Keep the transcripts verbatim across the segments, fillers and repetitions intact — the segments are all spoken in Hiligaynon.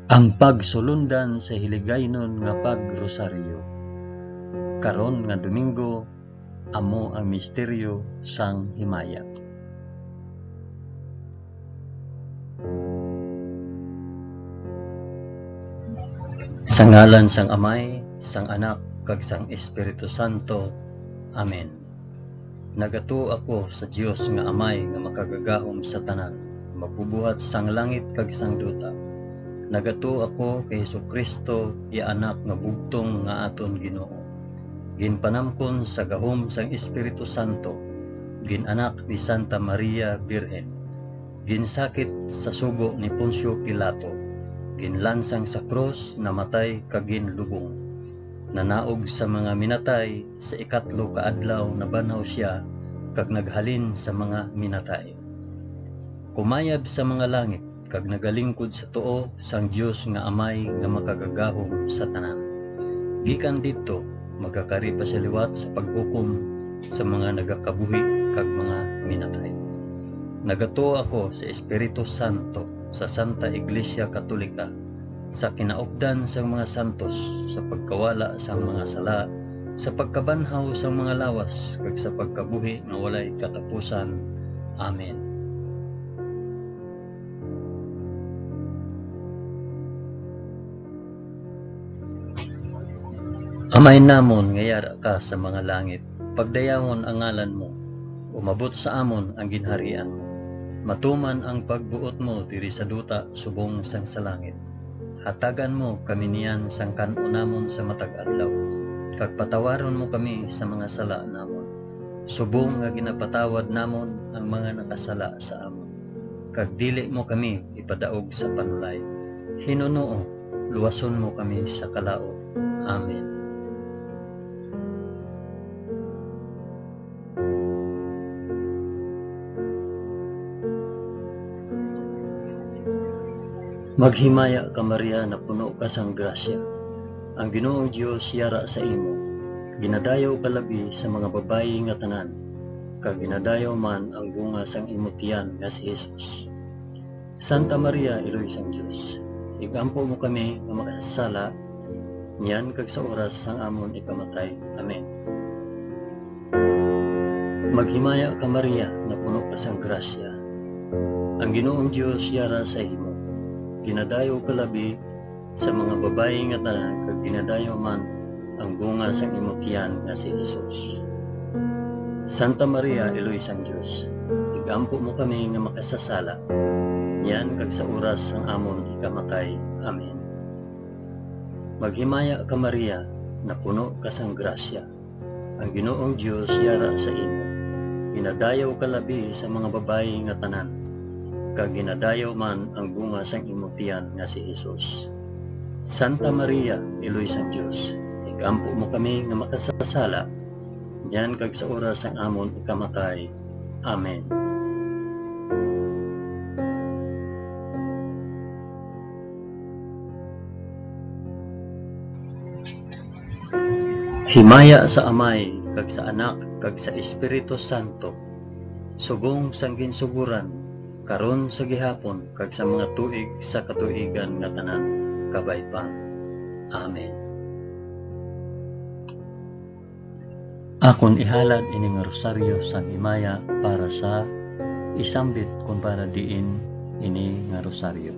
Ang pagsulundan sa hiligaynon nga pagrosaryo. Karon nga Domingo, amo ang misteryo sang himaya. Sa ngalan sang Amay, sang Anak, kag sang Espiritu Santo. Amen. Nagatuo ako sa Dios nga Amay nga makagagahom sa tanan, magbubuhat sang langit kag sang duta. Nagatuo ako kay Jesu-Cristo, iya Anak nga bugtong nga aton Ginoo. Ginpanamkon sa gahom sang Espiritu Santo, gin-anak ni Santa Maria Birhen, ginsakit sa sugo ni Poncio Pilato, ginlansang sa krus, namatay kag ginlubong. Nanaog sa mga minatay, sa ikatlo ka adlaw nabanhaw sia, kag naghalin sa mga minatay. Kumayab sa mga langit, kag nagalingkod sa tuo sang Dios nga Amay nga makagagahom sa tanan. Gikan didto, magakari pa sia liwat sa paghukom sa mga nagakabuhi kag mga minatay. Nagatuo ako sa Espiritu Santo, sa Santa Iglesia Katolika, sa kinaupdan sang mga santos, sa pagkawala sang mga sala, sa pagkabanhaw sang mga lawas, kag sa pagkabuhi nga walay katapusan. Amen. Amay namon nga yara ka sa mga langit, pagdayawon ang ngalan mo, umabot sa amon ang ginharian mo. Matuman ang pagbuot mo diri sa duta subong sang sa langit. Hatagan mo kami niyan sang kan-on namon sa matag adlaw, kag patawaron mo kami sa mga sala namon, subong nga ginapatawad namon ang mga nakasala sa amon. Kag dili mo kami ipadaog sa panulay. Hinunoo, luwason mo kami sa kalaut. Amen. Maghimaya ka, Maria, napuno ka sang grasya. Ang Ginoong Dios yara sa imo. Ginadayaw ka labi sa mga babayi nga tanan, kag ginadayaw man ang bunga sang imo tiyan nga si Jesus. Santa Maria, Iloy sang Dios, igampo mo kami nga makasasala, niyan kag sa oras sang amon ikamatay. Amen. Maghimaya ka, Maria, napuno ka sang grasya. Ang Ginoong Dios yara sa imo. Ginadayaw ka labi sa mga babayi nga tanan, kag ginadayaw man ang bunga sang imo tiyan nga si Jesus. Santa Maria, Iloy sang Dios, igampo mo kami nga makasasala, niyan kag sa oras sang amon ikamatay. Amen. Maghimaya ka, Maria, napuno ka sang grasya. Ang Ginoong Dios yara sa imo. Ginadayaw ka labi sa mga babayi nga tanan, kag ginadayaw man ang bunga sang imo tiyan nga si Jesus. Santa Maria, Iloy sang Dios, igampo mo kami nga makasasala, niyan kag sa oras sang amon ikamatay. Amen. Himaya sa Amay, kag sa Anak, kag sa Espiritu Santo, subong sang ginsugoran, karon, sa gihapon, kag sa mga tuig sa katuigan nga tanan. Kabay pa. Amen. Akon ihalad ini nga rosaryo sang himaya para sa isambit kon para diin ini nga rosaryo.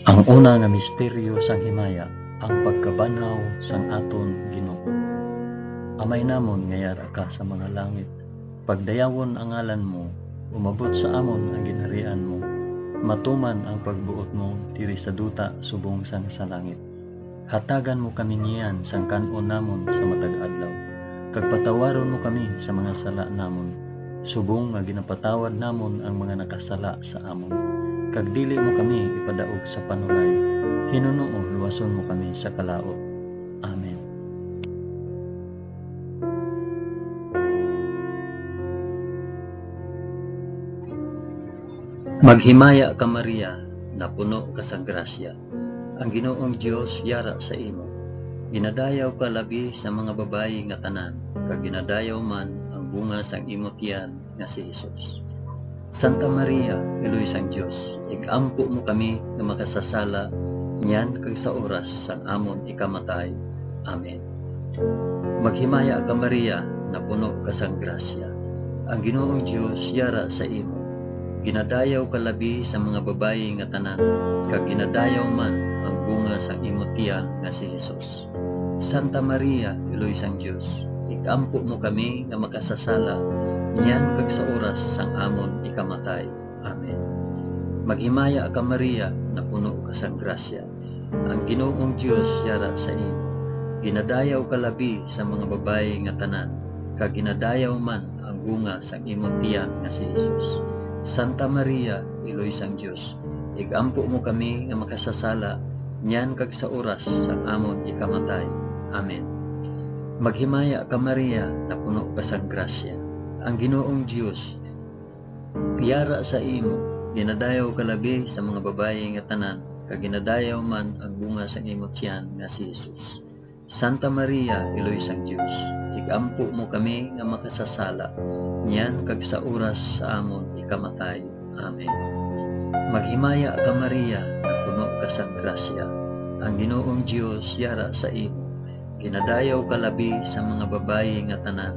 Ang una nga misteryo sang himaya, ang pagkabanhaw sang aton Ginoo. Amay namon nga yara ka sa mga langit, pagdayawon ang ngalan mo, umabot sa amon ang ginharian mo, matuman ang pagbuot mo diri sa duta subong sang sa langit. Hatagan mo kami niyan sang kan-on namon sa matag adlaw, kag patawaron mo kami sa mga sala namon, subong nga ginapatawad namon ang mga nakasala sa amon, kag dili mo kami ipadaog sa panulay. Hinunoo, luwason mo kami sa kalaut. Amen. Maghimaya ka, Maria, napuno ka sang grasya. Ang Ginoong Dios yara sa imo. Ginadayaw ka labi sa mga babayi nga tanan, kag ginadayaw man ang bunga sang imo tiyan nga si Jesus. Santa Maria, Iloy sang Dios, ig-ampo mo kami nga makasasala niyan kag sa oras sang amon ikamatay. Amen. Maghimaya ka, Maria, napuno ka sang grasya. Ang Ginoong Dios yara sa imo. Ginadayaw ka labi sa mga babayi nga tanan, kag ginadayaw man ang bunga sang imo tiyan nga si Jesus. Santa Maria, Iloy sang Dios, ig-ampo mo kami nga makasasala, niyan kag sa oras sang amon ikamatay. Amen. Maghimaya ka, Maria, napuno ka sang grasya. Ang Ginoong Dios yara sa imo. Ginadayaw ka labi sa mga babayi nga tanan, kag ginadayaw man ang bunga sang imo tiyan nga si Jesus. Santa Maria, Iloy sang Dios, ig-ampo mo kami nga makasasala, niyan kag sa oras sang amon ikamatay. Amen. Maghimaya ka, Maria, napuno ka sang grasya. Ang Ginoong Dios yara sa imo. Ginadayaw ka labi sa mga babayi nga tanan, kag ginadayaw man ang bunga sang imo tiyan nga si Jesus. Santa Maria, Iloy sang Dios, ig-ampo mo kami nga makasasala, niyan kag sa oras sa amon ikamatay. Amen. Maghimaya ka, Maria, nga puno ka sang grasya. Ang Ginoong Dios yara sa imo. Ginadayaw ka labi sa mga babayi nga tanan,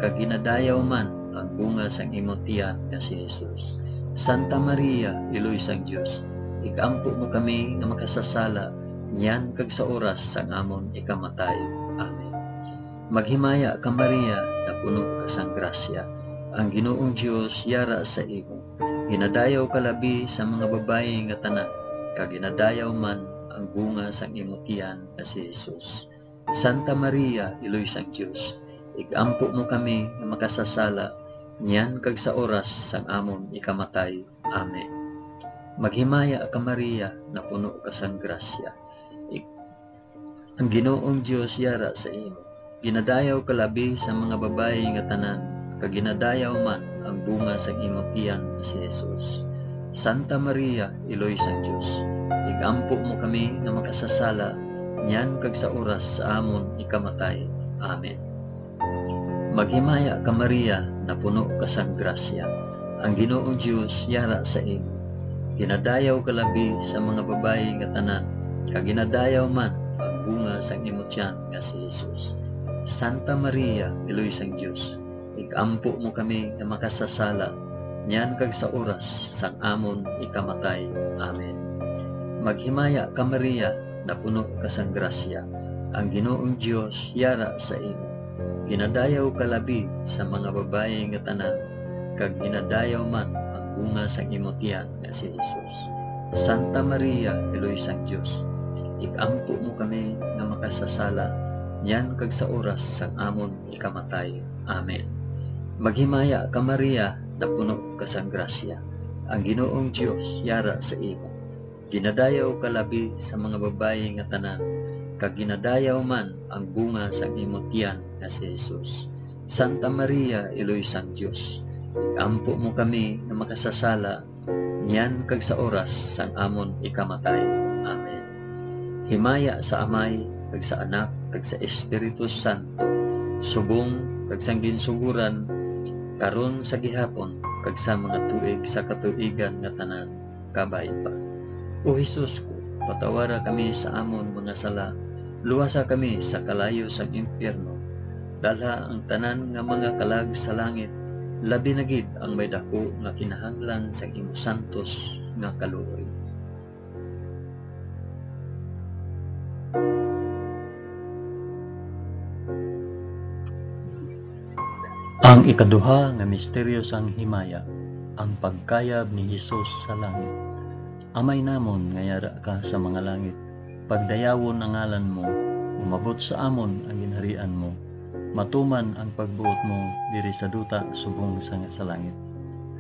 kag ginadayaw man ang bunga sang imo tiyan nga si Jesus. Santa Maria, Iloy sang Dios, ig-ampo mo kami nga makasasala, niyan kag sa oras sang amon ikamatay. Amen. Maghimaya ka, Maria, napuno ka sang grasya. Ang Ginoong Dios yara sa imo. Ginadayaw ka labi sa mga babayi nga tanan, kag ginadayaw man ang bunga sang imo tiyan nga si Jesus. Santa Maria, Iloy sang Dios, ig-ampo mo kami nga makasasala, niyan kag sa oras sang amon ikamatay. Amen. Maghimaya ka, Maria, napuno ka sang grasya. Ig-, ang Ginoong Dios yara sa imo. Ginadayaw ka labi sa mga babayi nga tanan, kag ginadayaw man ang bunga sang imo tiyan nga si Jesus. Santa Maria, Iloy sang Dios, ig-ampo mo kami nga makasasala, niyan kag sa oras sa amon ikamatay. Amen. Maghimaya ka, Maria, napuno ka sang grasya. Ang Ginoong Dios yara sa imo. Ginadayaw ka labi sa mga babayi nga tanan, kag ginadayaw man ang bunga sang imo tiyan nga si Jesus. Santa Maria, Iloy sang Dios, ig-ampo mo kami nga makasasala, niyan kag sa oras sang amon ikamatay. Amen. Maghimaya ka, Maria, napuno ka sang grasya. Ang Ginoong Dios yara sa imo. Ginadayaw ka labi sa mga babayi nga tanan, kag ginadayaw man ang bunga sang imo tiyan nga si Jesus. Santa Maria, Iloy sang Dios, ig-ampo mo kami nga makasasala, niyan kag sa oras sang amon ikamatay. Amen. Maghimaya ka, Maria, napuno ka sang grasya. Ang Ginoong Dios yara sa imo. Ginadayaw ka labi sa mga babayi nga tanan, kag ginadayaw man ang bunga sang imo tiyan nga si Jesus. Santa Maria, Iloy sang Dios, ig-ampo mo kami nga makasasala, niyan kag sa oras sang amon ikamatay. Amen. Himaya sa Amay, kag sa Anak, kag sa Espiritu Santo, subong kag sang ginsugoran, karon, sa gihapon, kag sa mga tuig sa katuigan nga tanan. Kabay pa. O Jesus ko, patawara kami sa amon mga sala, luwasa kami sa kalayo sang impyerno, dalha ang tanan nga mga kalag sa langit, labi na gid ang may daku nga kinahanglan sang imo santos nga kaluoy. Ang ikaduha nga misteryo sang himaya, ang pagkayab ni Jesus sa langit. Amay namon nga yara ka sa mga langit, pagdayawon ang ngalan mo, umabot sa amon ang ginharian mo, matuman ang pagbuot mo diri sa duta subong sang sa langit.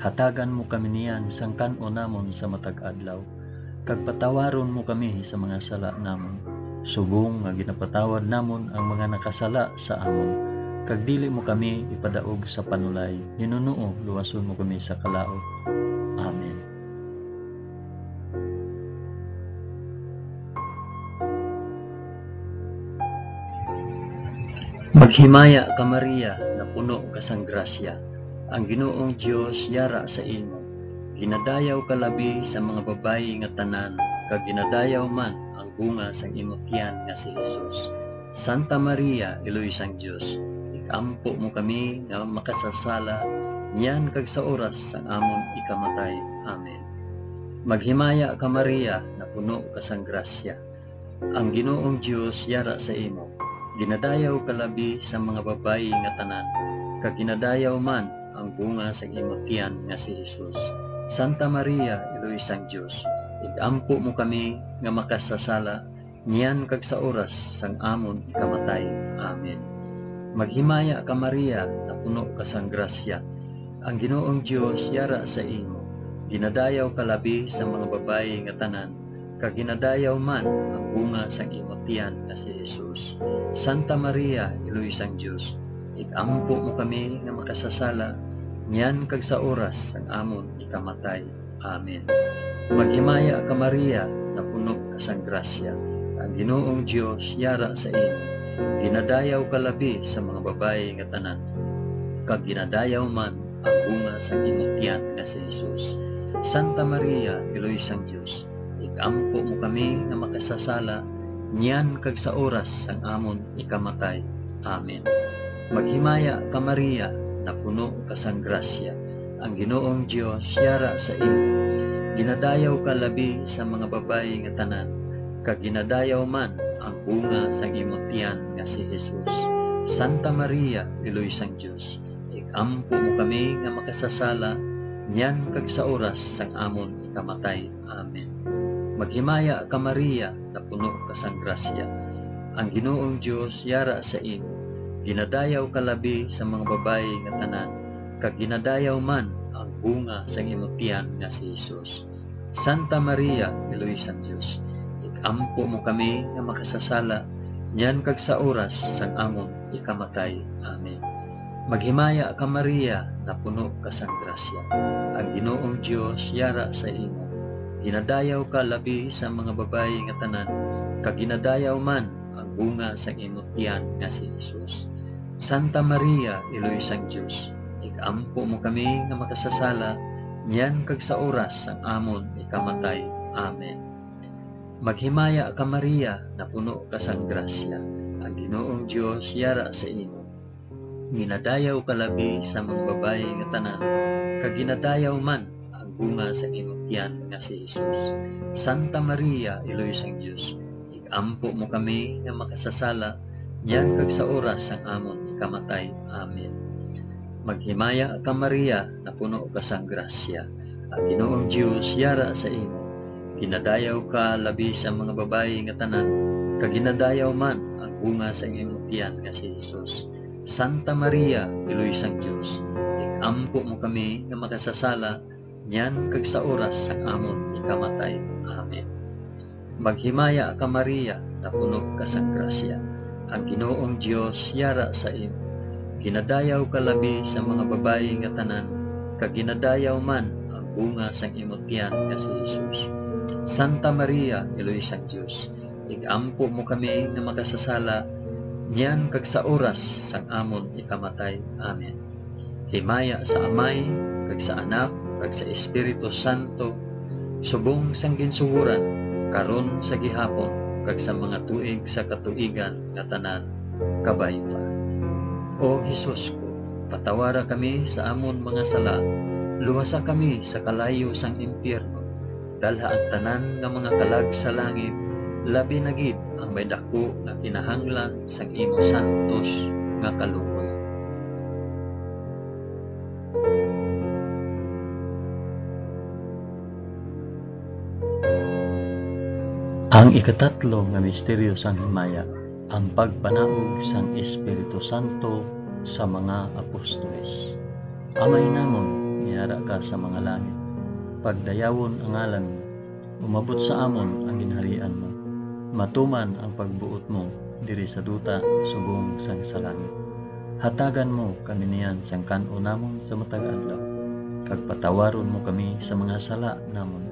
Hatagan mo kami niyan sang kan-on namon sa matag adlaw, kag patawaron mo kami sa mga sala namon, subong nga ginapatawad namon ang mga nakasala sa amon, kag dili mo kami ipadaog sa panulay, hinunoo luwason mo kami sa kalaut. Amen. Maghimaya ka, Maria, nga puno ka sang grasya, ang Ginoong Dios yara sa imo. Ginadayaw ka labi sa mga babayi nga tanan, kag ginadayaw man ang bunga sang imo tiyan nga si Jesus. Santa Maria, Iloy sang Dios, ig-ampo mo kami nga makasasala, niyan kag sa oras sang amon ikamatay. Amen. Maghimaya ka, Maria, nga puno ka sang grasya, ang Ginoong Dios yara sa imo. Ginadayaw ka labi sa mga babayi nga tanan, kag ginadayaw man ang bunga sang imo tiyan nga si Jesus. Santa Maria, Iloy sang Dios, ig-ampo mo kami nga makasasala, niyan kag sa oras sang amon ikamatay. Amen. Maghimaya ka, Maria, nga puno ka sang grasya, ang Ginoong Dios yara sa imo. Ginadayaw ka labi sa mga babayi nga tanan, kag ginadayaw man ang bunga sang imo tiyan nga si Jesus. Santa Maria, Iloy sang Dios, ig-ampo mo kami nga makasasala, niyan kag sa oras sang amon ikamatay. Amen. Maghimaya ka, Maria, nga puno ka sang grasya, ang Ginoong Dios yara sa imo. Ginadayaw ka labi sa mga babayi nga tanan, kag ginadayaw man ang bunga sang imo tiyan nga si Jesus. Santa Maria, Iloy sang Dios, ig-ampo mo kami nga makasasala, niyan kag sa oras sang amon ikamatay. Amen. Maghimaya ka, Maria, nga puno ka sang grasya, ang Ginoong Dios yara sa imo. Ginadayaw ka labi sa mga babayi nga tanan, kag ginadayaw man ang bunga sang imo tiyan nga si Jesus. Santa Maria, Iloy sang Dios, ig-ampo mo kami nga makasasala, niyan kag sa oras sang amon ikamatay. Amen. Maghimaya ka, Maria, nga puno ka sang grasya, ang Ginoong Dios yara sa imo. Ginadayaw ka labi sa mga babayi nga tanan, kag ginadayaw man ang bunga sang imo tiyan nga si Jesus. Santa Maria, Iloy sang Dios, ig-ampo mo kami nga makasasala, niyan kag sa oras sang amon ikamatay. Amen. Maghimaya ka, Maria, nga puno ka sang grasya, ang Ginoong Dios yara sa imo. Ginadayaw ka labi sa mga babayi nga tanan, kag ginadayaw man ang bunga sang imo tiyan nga si Jesus. Santa Maria, Iloy sang Dios, ig-ampo mo kami nga makasasala, niyan kag sa oras sang amon ikamatay. Amen. Maghimaya ka, Maria, nga puno ka sang grasya, ang Ginoong Dios yara sa imo. Ginadayaw ka labi sa mga babayi nga tanan, kag ginadayaw man ang bunga sang imo tiyan nga si Jesus. Santa Maria, Iloy sang Dios, ig-ampo mo kami nga makasasala, niyan kag sa oras sang amon ikamatay. Amen. Maghimaya ka, Maria, nga puno ka sang grasya, ang Ginoong Dios yara sa imo. Ginadayaw ka labi sa mga babayi nga tanan, kag ginadayaw man ang bunga sang imo tiyan nga si Jesus. Santa Maria, Iloy sang Dios, ig-ampo mo kami nga makasasala, niyan kag sa oras sang amon ikamatay. Amen. Maghimaya ka, Maria, nga puno ka sang grasya, ang Ginoong Dios yara sa imo. Ginadayaw ka labi sa mga babayi nga tanan, kag ginadayaw man ang bunga sang imo tiyan nga si Jesus. Santa Maria, Iloy sang Dios, ig-ampo mo kami nga makasasala, niyan kag sa oras sang amon ikamatay. Amen. Himaya sa Amay, kag sa Anak, kag sa Espiritu Santo, subong sang ginsugoran, karon, sa gihapon, kag sa mga tuig sa katuigan nga tanan. Kabay pa. O Jesus ko, patawara kami sa amon mga sala, luwasa kami sa kalayo sang impyerno, dalha ang tanan nga mga kalag sa langit, labi na gid ang may daku nga kinahanglan sang imo santos nga kaluoy. Ang ikatatlo nga misteryo sang himaya, ang pagpanaog sang Espiritu Santo sa mga apostoles. Amay namon, nga yara ka sa mga langit, pagdayawon ang ngalan mo, umabot sa amon ang ginharian mo, matuman ang pagbuot mo diri sa duta subong sang sa langit. Hatagan mo kami niyan sang kan-o namon sa matag adlaw, kag patawaron mo kami sa mga sala namon,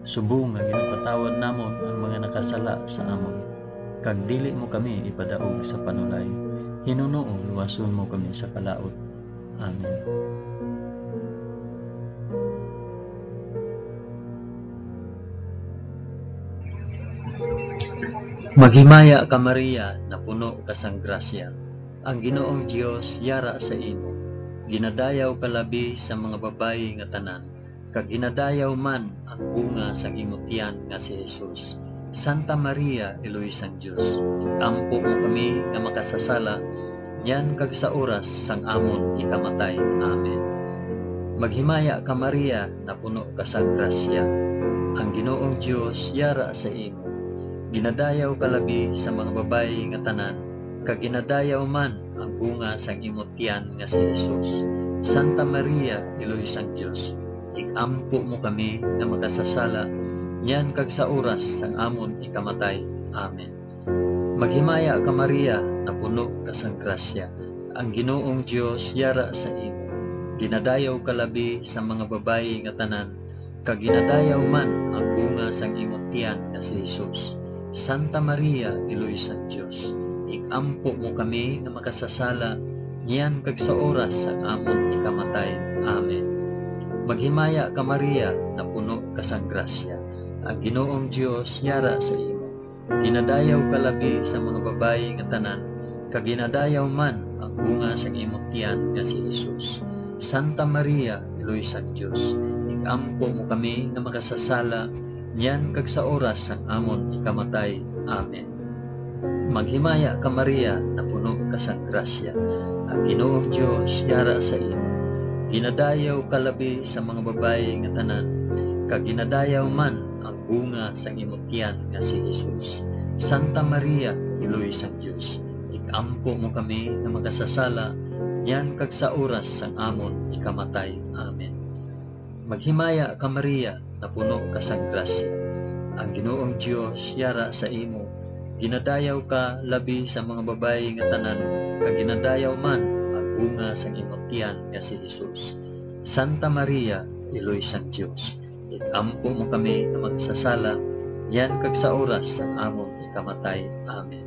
subong nga ginapatawad namon ang mga nakasala sa amon, kag dili mo kami ipadaog sa panulay, Hinunoo, luwason mo kami sa kalaut. Amen. Maghimaya ka, Maria, napuno ka sang grasya. Ang Ginoong Dios yara sa imo. Ginadayaw ka labi sa mga babayi nga tanan, kag ginadayaw man ang bunga sang imo tiyan nga si Jesus. Santa Maria, Iloy sang Dios, ampo mo kami nga makasasala, niyan kag sa oras sang amon ikamatay. Amen. Maghimaya ka, Maria, napuno ka sang grasya. Ang Ginoong Dios yara sa imo. Ginadayaw ka labi sa mga babayi nga tanan, kag ginadayaw man ang bunga sang imo tiyan nga si Jesus. Santa Maria, Iloy sang Dios, ig-ampo mo kami nga makasasala, niyan kag sa oras sang amon ikamatay. Amen. Maghimaya ka, Maria, napuno ka sang grasya. Ang Ginoong Dios yara sa imo. Ginadayaw ka labi sa mga babayi nga tanan, kag ginadayaw man ang bunga sang imo tiyan nga si Jesus. Santa Maria, Iloy sang Dios, ig-ampo mo kami nga makasasala, niyan kag sa oras sang amon ikamatay. Amen. Maghimaya ka, Maria, napuno ka sang grasya. Ang Ginoong Dios yara sa imo. Ginadayaw ka labi sa mga babayi nga tanan, kag ginadayaw man ang bunga sang imo tiyan nga si Jesus. Santa Maria, Iloy sang Dios, ig-ampo mo kami nga makasasala, niyan kag sa oras sang amon ikamatay. Amen. Maghimaya ka, Maria, napuno ka sang grasya. Ang Ginoong Dios yara sa imo. Ginadayaw ka labi sa mga babayi nga tanan, kag ginadayaw man ang bunga sang imo tiyan nga si Jesus. Santa Maria, Iloy sang Dios, ig-ampo mo kami nga makasasala, niyan kag sa oras sang amon ikamatay. Amen. Maghimaya ka, Maria, napuno ka sang grasya. Ang Ginoong Dios yara sa imo. Ginadayaw ka labi sa mga babayi nga tanan, kag ginadayaw man ang bunga sang imo tiyan nga si Jesus. Santa Maria, Iloy sang Dios, ig-ampo mo kami nga makasasala, niyan kag sa oras sang amon ikamatay. Amen.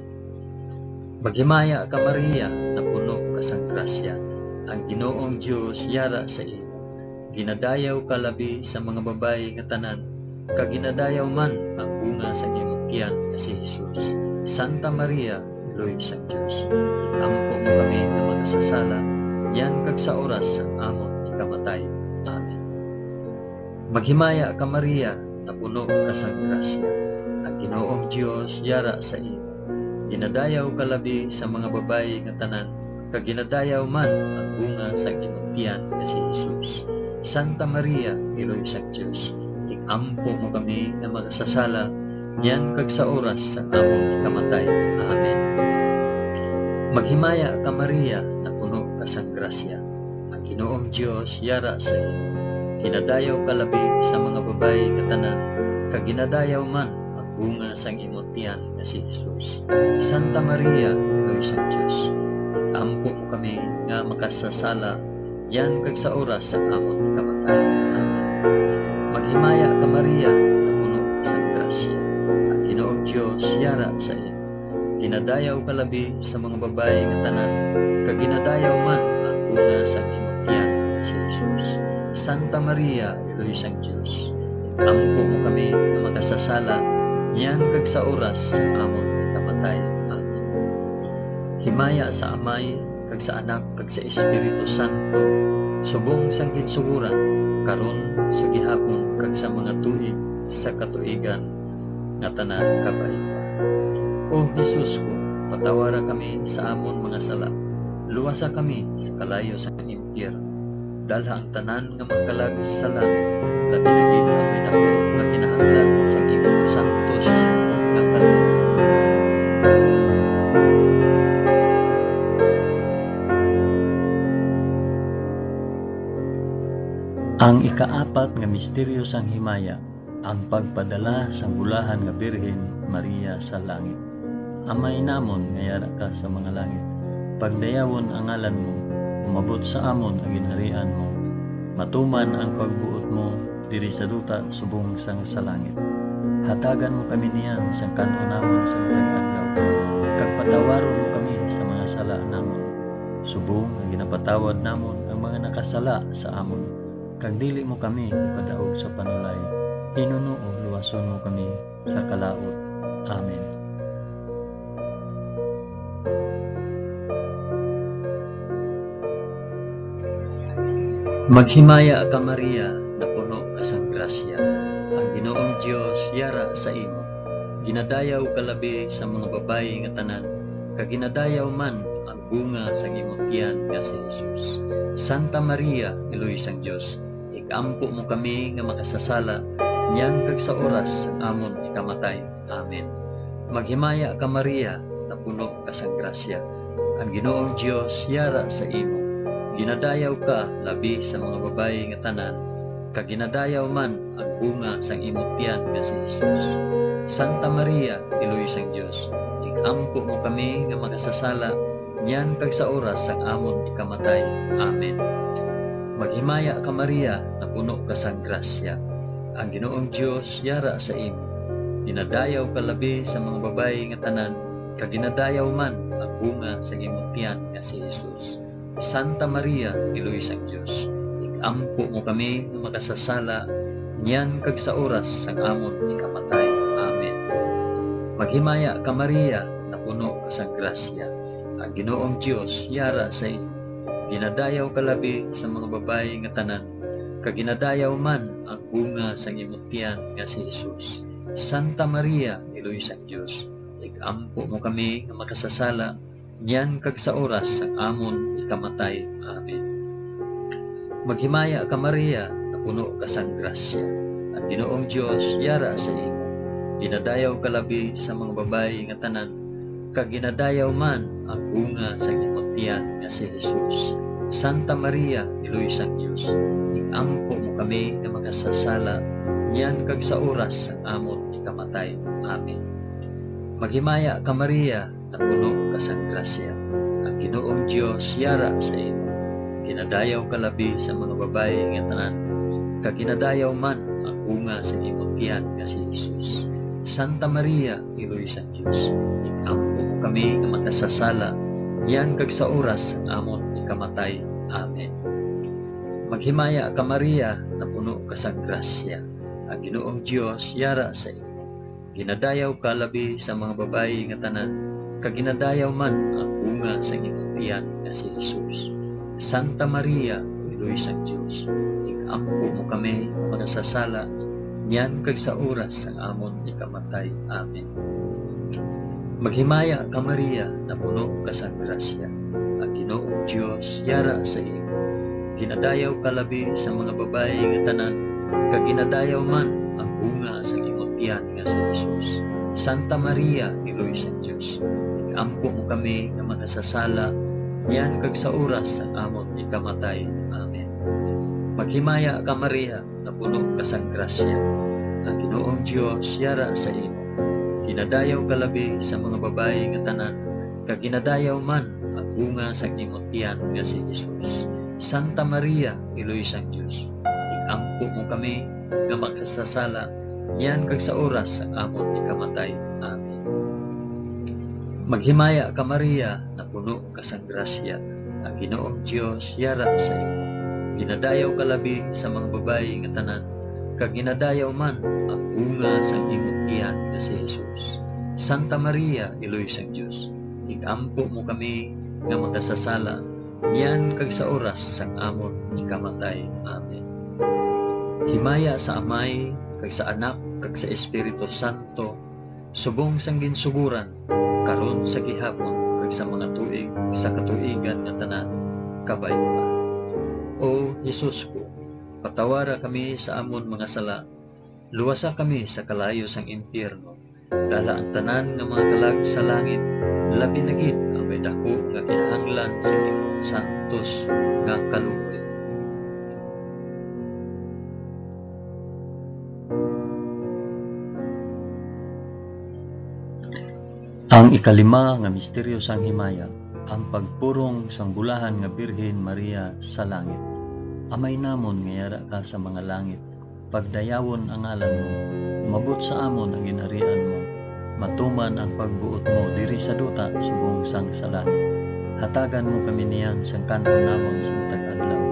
Maghimaya ka, Maria, napuno ka sang grasya. Ang Ginoong Dios yara sa imo. Ginadayaw ka labi sa mga babayi nga tanan, kag ginadayaw man ang bunga sang imong tiyan nga si Jesus. Santa Maria, Iloy sang Dios, ig-ampo mo kami nga makasasala, niyan kag sa oras sang amon ikamatay. Amen. Maghimaya ka, Maria, napuno ka sang grasya. Ang Ginoong Dios yara sa imo. Ginadayaw ka labi sa mga babayi nga tanan, kag ginadayaw man ang bunga sang imong tiyan nga si Jesus. Santa Maria, Iloy sang Dios, ig-ampo mo kami nga makasasala, niyan kag sa oras sang among ikamatay. Amen. Maghimaya ka, Maria, napuno ka sang grasya. Ang Ginoong Dios yara sa imo. Ginadayaw ka labi sa mga babayi nga tanan, kag ginadayaw man ang bunga sang imo tiyan nga si Jesus. Santa Maria, Iloy sang Dios, ig-ampo mo kami nga makasasala, niyan kag sa oras sang amon kamatay. Amen. Maghimaya ka, Maria, napuno ka sang grasya. Ang Ginoong Dios yara sa imo. Ginadayaw ka labi sa mga babayi nga tanan, kag ginadayaw man ang bunga sang imong tiyan nga si Jesus. Santa Maria, Iloy sang Dios, ig-ampo mo kami nga makasasala, niyan kag sa oras sang amon ikamatay. Amen. Himaya sa Amay, kag sa Anak, kag sa Espiritu Santo, subong sang ginsugoran, karon, sa gihapon, kag sa mga tuig sa katuigan nga tanan. Kabay pa. O Jesus ko, patawara kami sa amon mga sala, luwasa kami sa kalayo sang impyerno, dalha ang tanan nga magkalag sa langit, labi na gid ang may daku nga kinahanglan sang imong santos nga kaluoy. Ang ikaapat nga misteryo sang himaya, ang pagpadala sang bulahan nga Birhen Maria sa langit. Amay namon nga yara ka sa mga langit, pagdayawon ang ngalan mo, umabot sa amon ang ginharian mo, matuman ang pagbuot mo diri sa duta subong sang sa langit. Hatagan mo kami niyan sang kan-on namon sa matag adlaw, kag patawaron mo kami sa mga sala namon, Tawad namon ang mga nakasala sa amon, kag dili mo kami ipadaog sa panulay. Hinunoo, luwason mo kami sa kalaut. Amen. Maghimaya ka, Maria, napuno ka sang grasya. Ang Ginoong Dios yara sa imo. Ginadayaw ka labi sa mga babayi nga tanan, kag ginadayaw man ang bunga sang imo tiyan nga si Jesus. Santa Maria, Iloy sang Dios, ig-ampo mo kami nga makasasala, niyan kag sa oras sang amon ikamatay. Amen. Maghimaya ka, Maria, napuno ka sang grasya. Ang Ginoong Dios yara sa imo. Ginadayaw ka labi sa mga babayi nga tanan, kag ginadayaw man ang bunga sang imo tiyan nga si Jesus. Santa Maria, Iloy sang Dios, ig-ampo mo kami nga makasasala, niyan kag sa oras sang amon ikamatay. Amen. Maghimaya ka, Maria, napuno ka sang grasya. Ang Ginoong Dios yara sa imo. Ginadayaw ka labi sa mga babayi nga tanan, kag ginadayaw man ang bunga sang imo tiyan nga si Jesus. Santa Maria, Iloy sang Dios, ig-ampo mo kami nga makasasala, niyan kag sa oras sang amon ikamatay. Amen. Maghimaya ka, Maria, napuno ka sang grasya. Ang Ginoong Dios yara sa imo. Ginadayaw ka labi sa mga babayi nga tanan, kag ginadayaw man ang bunga sang imo tiyan nga si Jesus. Santa Maria, Iloy sang Dios, ig-ampo mo kami nga makasasala, niyan kag sa oras sang amon ikamatay. Amen. Maghimaya ka, Maria, napuno ka sang grasya. Ang Ginoong Dios yara sa imo. Ginadayaw ka labi sa mga babayi nga tanan, kag ginadayaw man ang bunga sang imo tiyan nga si Jesus. Santa Maria, Iloy sang Dios, ig-ampo mo kami nga makasasala, niyan kag sa oras sang amon ikamatay. Amen. Maghimaya ka, Maria, napuno ka sang grasya. Ang Ginoong Dios yara sa imo. Ginadayaw ka labi sa mga babayi nga tanan, kag ginadayaw man ang bunga sang imo tiyan nga si Jesus. Santa Maria, Iloy sang Dios, ig-ampo mo kami nga makasasala, niyan kag sa oras sang amon ikamatay. Amen. Maghimaya ka, Maria, napuno ka sang grasya. Ang Ginoong Dios yara sa imo. Ginadayaw ka labi sa mga babayi nga tanan, kag ginadayaw man ang bunga sang imong tiyan nga si Jesus. Santa Maria, Iloy sang Dios, ig-ampo mo kami nga makasasala, niyan kag sa oras sang amon ikamatay. Amen. Maghimaya ka, Maria, napuno ka sang grasya. Ang Ginoong Dios yara sa imo. Ginadayaw ka labi sa mga babayi nga tanan, kag ginadayaw man ang bunga sang imo tiyan nga si Jesus. Santa Maria, Iloy sang Dios, ig-ampo mo kami nga makasasala, niyan kag sa oras sang amon ikamatay. Amen. Maghimaya ka, Maria, napuno ka sang grasya. Ang Ginoong Dios yara sa imo. Ginadayaw ka labi sa mga babayi nga tanan, kag ginadayaw man ang bunga sang imo tiyan nga si Jesus. Santa Maria, Iloy sang Dios, ig-ampo mo kami nga makasasala, niyan kag sa oras sang amon ikamatay. Amen. Maghimaya ka, Maria, napuno ka sang grasya, ang Ginoong Dios yara sa imo. Ginadayaw ka labi sa mga babayi nga tanan, kag ginadayaw man ang bunga sang imong tiyan nga si Jesus. Santa Maria, Iloy sang Dios, ig-ampo mo kami nga makasasala, niyan kag sa oras sang amon ikamatay. Amen. Himaya sa Amay, kag sa Anak, kag sa Espiritu Santo, subong sang ginsugoran, karon, sa gihapon, kag sa mga tuig sa katuigan nga tanan. Kabay pa. O Jesus ko, patawara kami sa amon mga sala, luwasa kami sa kalayo sang impyerno, dala ang tanan nga mga kalag sa langit, labi na gid ang may daku nga kinahanglan sa imong santos nga kaluoy. Ang ikalima nga misteryo sang himaya, ang pagpurong sang bulahan nga Birhen Maria sa langit. Amay namon nga yara ka sa mga langit, pagdayawon ang ngalan mo, umabot sa amon ang ginharian mo, matuman ang pagbuot mo diri sa duta subong sang sa langit. Hatagan mo kami niyan sang kan-on namon sa matag adlaw,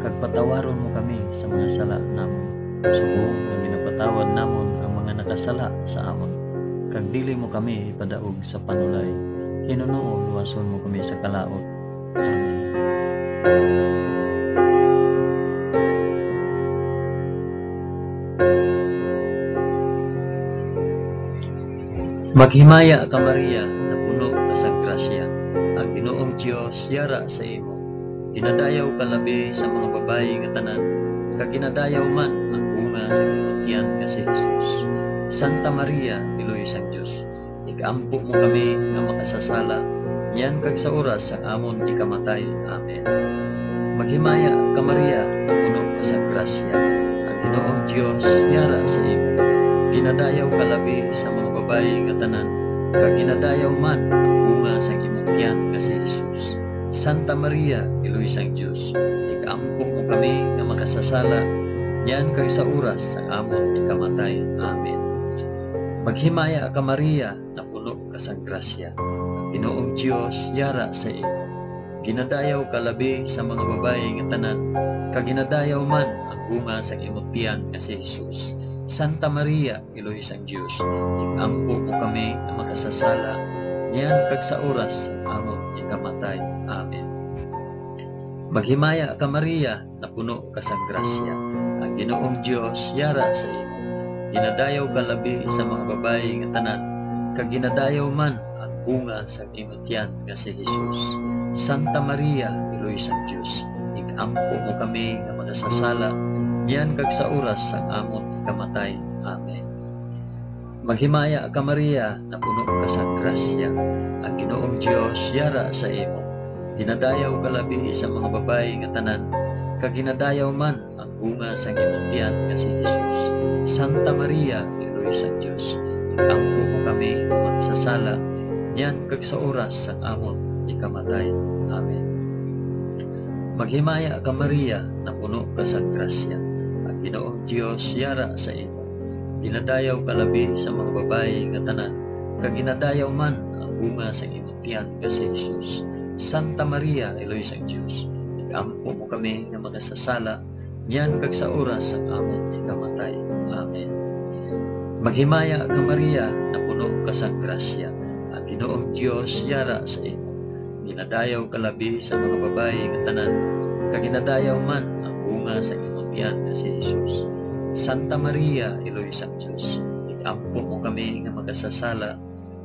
kag patawaron mo kami sa mga sala namon, subong nga ginapatawad namon ang mga nakasala sa amon. Kag dili mo kami ipadaog sa panulay, hinunoo luwason mo kami sa kalaut. Amen. Maghimaya ka, Maria, nga puno ka sa grasya, ang Ginoong Dios yara sa imo. Ginadayaw ka labi sa mga babayi nga tanan, kag ginadayaw man ang bunga sa imong tiyan nga si Jesus. Santa Maria, Iloy sang Dios, igampo mo kami nga makasasala, niyan kag sa oras sang amon ikamatay. Amen. Maghimaya ka, Maria, nga puno ka sa grasya, ang Ginoong Dios yara sa imo. Ginadayaw ka labi sa mga babayi nga tanan, kag ginadayaw man ang bunga sang imong tiyan nga si Jesus. Santa Maria, Iloy sang Dios, igampo mo kami nga makasasala, niyan kag sa oras sang amon ikamatay. Amen. Maghimaya ka, Maria, nga puno ka sang grasya, ang Ginoong Dios yara sa imo. Ginadayaw ka labi sa mga babayi nga tanan, kag ginadayaw man ang bunga sang imong tiyan nga si Jesus. Santa Maria, Iloy sang Dios, igampo mo kami nga makasasala, niyan kag sa oras sang amon ikamatay. Amen. Maghimaya ka, Maria, nga puno ka sang grasya, ang Ginoong Dios yara sa imo. Ginadayaw ka labi sa mga babayi nga tanan, kag ginadayaw man ang bunga sang imo tiyan nga si Jesus. Santa Maria, Iloy sang Dios, igampo mo kami nga makasasala, niyan kag sa oras sang amon ikamatay. Amen. Maghimaya ka, Maria, nga puno ka sang grasya, ang Ginoong Dios yara sa imo. Ginadayaw ka labi sa mga babayi nga tanan, kag ginadayaw man ang bunga sang imong tiyan nga si Jesus. Santa Maria, Iloy sang Dios, igampo mo kami nga makasasala, niyan kag sa oras sang amon ikamatay. Amen. Maghimaya ka, Maria, nga puno ka sang grasya, ang Ginoong Dios yara sa imo. Ginadayaw ka labi sa mga babayi nga tanan, kag ginadayaw man ang bunga sang imong tiyan nga si Jesus. Santa Maria, Iloy sang Dios, igampo mo kami nga makasasala, niyan kag sa oras sang amon ikamatay. Amen. Maghimaya ka, Maria, nga puno ka sang grasya, ang Ginoong Dios yara sa imo. Ginadayaw ka labi sa mga babayi nga tanan, kag ginadayaw man ang bunga sa imong tiyan nga si Jesus. Santa Maria, Iloy sang Dios, igampo mo kami nga makasasala,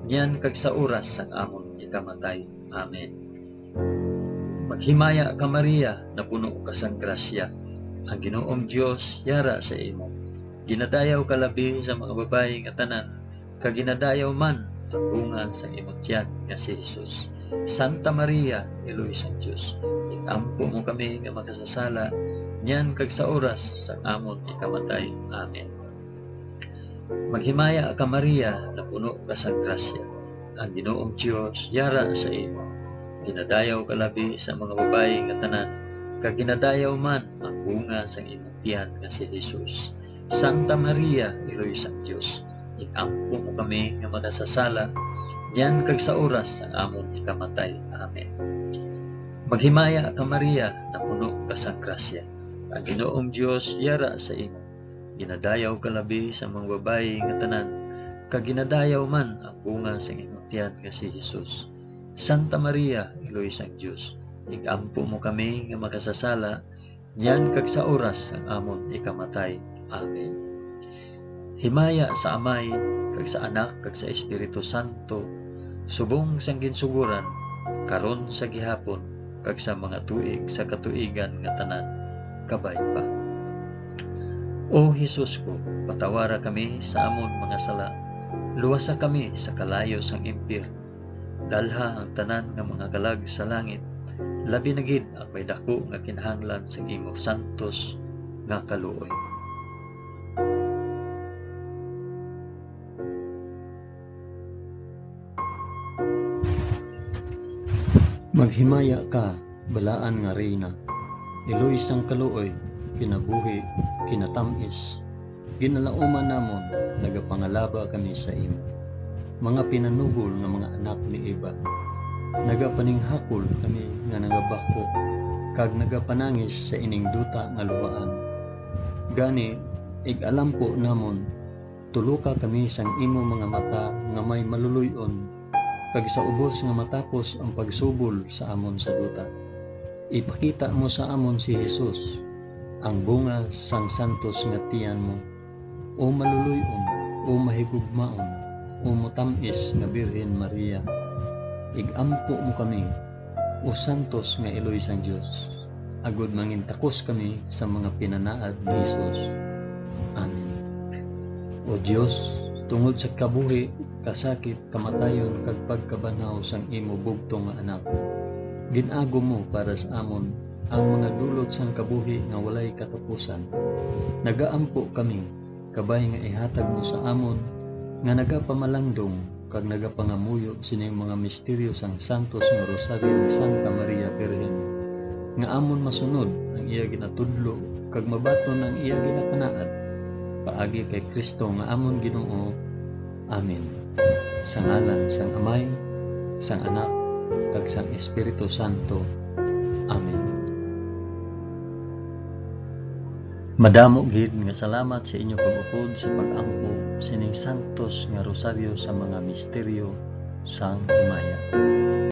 niyan kag sa oras sang amon ikamatay. Amen. Maghimaya ka, Maria, nga puno ka sang grasya, ang Ginoong Dios yara sa imo. Ginadayaw ka labi sa mga babayi nga tanan, kag ginadayaw man ang bunga sang imong tiyan nga si Jesus. Santa Maria, Iloy sang Dios, igampo mo kami nga makasasala, niyan kag sa oras sang amon ikamatay. Amen. Maghimaya ka, Maria, nga puno ka sang grasya, ang Ginoong Dios yara sa imo. Ginadayaw ka labi sa mga babayi nga tanan, kag ginadayaw man ang bunga sang imong tiyan nga si Jesus. Santa Maria, Iloy sang Dios, igampo mo kami nga makasasala, niyan kag sa oras sang amon ikamatay. Amen. Maghimaya ka, Maria, nga puno ka sang grasya, ang Ginoong Dios yara sa imo. Ginadayaw ka labi sa mga babayi nga tanan, kag ginadayaw man ang bunga sang imong tiyan nga si Jesus. Santa Maria, Iloy sang Dios, igampo mo kami nga makasasala, niyan kag sa oras sang amon ikamatay. Amen. Himaya sa Amay, kag sa Anak, kag sa Espiritu Santo, subong sang ginsugoran, karon, sa gihapon, kag sa mga tuig sa katuigan nga tanan. Kabay pa. O Jesus ko, patawara kami sa amon mga sala, luwasa kami sa kalayo sang impyerno, dalha ang tanan nga mga kalag sa langit, labi na gid ang may daku nga kinahanglan sa imo santos nga kaluoy. Maghimaya ka, balaan nga Reyna, iloy sang kaluoy, kinabuhi, kinatam-is, ginalauman namon, nagapangalaba kami sa imo. Mga pinanugol nga mga anak ni Eva, Nagapaninghakol kami nga nagabakho kag nagapanangis sa ining duta nga luhaan. Gani, ig-alampo namon, tuloka kami sang imo mga mata nga may maluloy-on, kag sa ubos nga matapos ang pagsubol sa amon sa duta, ipakita mo sa amon si Jesus, ang bunga sang santos nga tiyan mo. O maluloy-on, o mahigugmaon, o matam-is nga Birhen Maria, ig-ampo mo kami, o santos nga iloy sang Dios, agod mangintakos kami sa mga pinanaad ni Jesus. Amen. O Dios, tungod sa kabuhi, kasakit, kamatayon, kag pagkabanhaw sang imo bugtong nga Anak, gin-agom mo para sa amon ang mga dulot sang kabuhi nga walay katapusan. Nagaampo kami, kabay nga ihatag mo sa amon nga nagapamalangdong kag nagapangamuyo sining mga misteryo sang santos nga Rosaryo ni Santa Maria Birhen, nga amon masunod ang iya ginatudlo kag mabaton ang iya ginapanaad, paagi kay Cristo nga amon Ginoo. Amen. Sa ngalan sang Amay, sang Anak, kag sang Espiritu Santo. Amen. Madamo gid nga salamat sa inyo pag-upod sa pag-ampo sining santos nga rosaryo sa mga misteryo sang himaya.